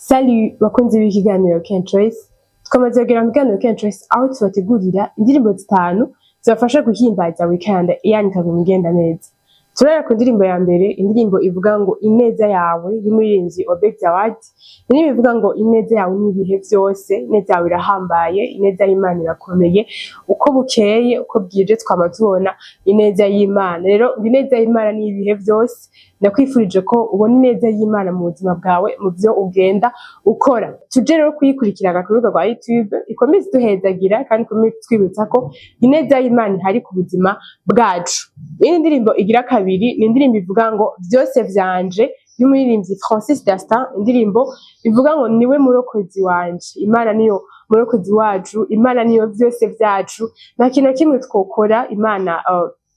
Salut bakunzi b'ikiganiro Ken Choice. Twamaze kugera mu kiganiro Ken Choice, aho tubategurira indirimbo zitanu zibafasha guhimbaza weekend yanyu ikaguma igenda neza. Turahera ku ndirimbo ya mbere, indirimbo ivuga ngo "Ineza yawe" y'umuririmbyi Obed Zawadi. Indirimbo ivuga ngo ineza yawe ni ibihe vyose, ineza yawe irahambaye, ineza y'Imana irakomeye. Uko bukeye uko bwije twama tubona ineza y'Imana. Rero ngo ineza y'Imana ni ibihe vyose. Ndakwifurije ko ubona ineza y'Imana mu buzima bwawe, mu vyo ugenda ukora. Tuje rero kuyikurikirana ku rubuga rwa YouTube, ikomeze iduhezagira kandi ikomeze itwibutsa ko ineza y'Imana ihari ku buzima bwacu. Iyindi ndirimbo igira kabiri ni indirimbo ivuga ngo "Vyose vyanje" y'umuririmbyi Francis Dastin, indirimbo ivuga ngo niwe murokozi wanje. Imana niyo murokozi wacu, Imana niyo vyose vyacu. Nta kintu na kimwe twokora Imana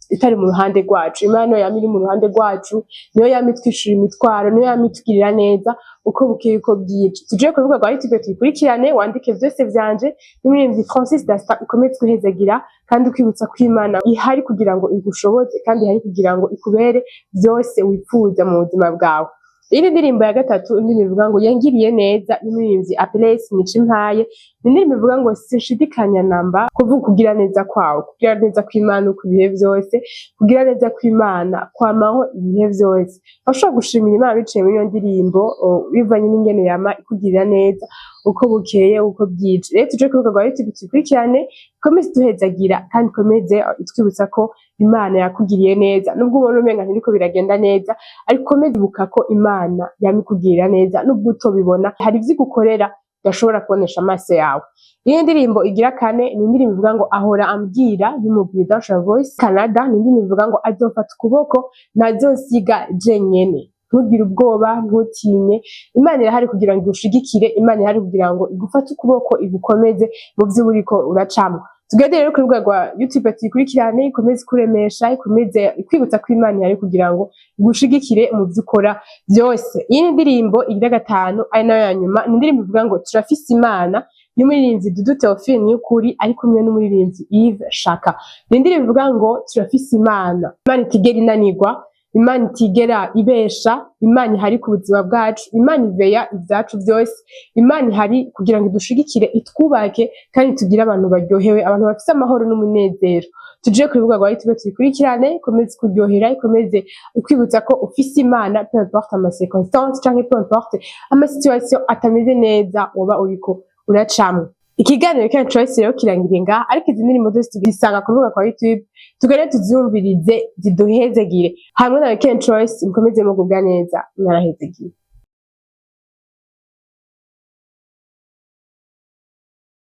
itari mu ruhande rwacu. Imana niyo yama iri mu ruhande rwacu, niyo yama itwishura imitwaro, niyo yama itugirira neza uko bukeye uko bwije. Tuje ku rubuga rwa YouTube tuyikurikirane, wandike "Vyose vyanje" y'umuririmbyi Francis Dastin, ikomeze guhezagira kandi ukwibutsa ko Imana ihari kugira ngo igushoboze kandi ihari kugira ngo ikubere vyose wipfuza mu buzima bwawe. Iyi ndirimbo ya gatatu, indirimbo ivuga ngo "Yangiriye neza" y'umuririmbyi Aples Nicimpaye, ni indirimbo ivuga ngo sinshidikanya namba kuvuga kugira neza kwawe, kugira neza kw'Imana ku bihe vyose, kugira neza kw'Imana kwamaho ibihe vyose. Washobora gushimira Imana biciye muri iyo ndirimbo, bivanye n'ingene yama ikugirira neza uko bukeye uko bwije. Rero tuje ku rubuga rwa YouTube tuyikurikirane, ikomeze iduhezagira kandi ikomeze itwibutsa ko Imana yakugiriye neza. Nubwo ubona umenga ntiriko biragenda neza, ariko ukomeze ibuka ko Imana yama ikugirira neza nubwo utobibona. Hari ivyo igukorera udashobora kubonesha amaso yawe. Iyi ndirimbo igira kane ni indirimbo ivuga ngo "Ahora ambwira" y'umugwi Redemption Voice Canada. Ni indirimbo ivuga ngo azofata ukuboko, ntazosiga jenyene. Ntugire ubwoba, ntutinye, Imana irahari kugira ngo igushigikire, Imana irahari kugira ngo igufate ukuboko, igukomeze mu vyo uriko uracamwo. Tugende rero ku rubuga rwa YouTube tuyikurikirane, ikomeze ikuremesha, ikomeze ikwibutsa ko Imana ihari kugira ngo igushigikire mu vyo ukora vyose. Iyi ni indirimbo igira gatanu, ari nayo ya nyuma, ni indirimbo ivuga ngo "Turafise Imana" y'umuririmbyi Dudu Theophile Niyukuri ari kumwe n'umuririmbyi Yves Shaka. Ni indirimbo ivuga ngo turafise Imana, Imana itigera inanirwa, Imana itigera ibesha, Imana ihari ku buzima bwacu, Imana iveya ivyacu vyose, Imana ihari kugira ngo idushigikire, itwubake kandi tugire abantu baryohewe, abantu bafise amahoro n'umunezero. Tuje ku rubuga rwa YouTube tuyikurikirane, ikomeze kuryohera, ikomeze ikwibutsa ko ufise Imana, peu importe ama circonstances canke peu importe ama situation atameze neza woba uriko uracamwo. Ikiganiro Ken Choice rero kirangiriye ngaha, ariko izi ndirimbo zose tuzisanga ku rubuga rwa YouTube. Tugende tuziyumvirize, ziduhezegire hamwe na Ken Choice. Mukomeze mugubwa neza, mwarahezegiye.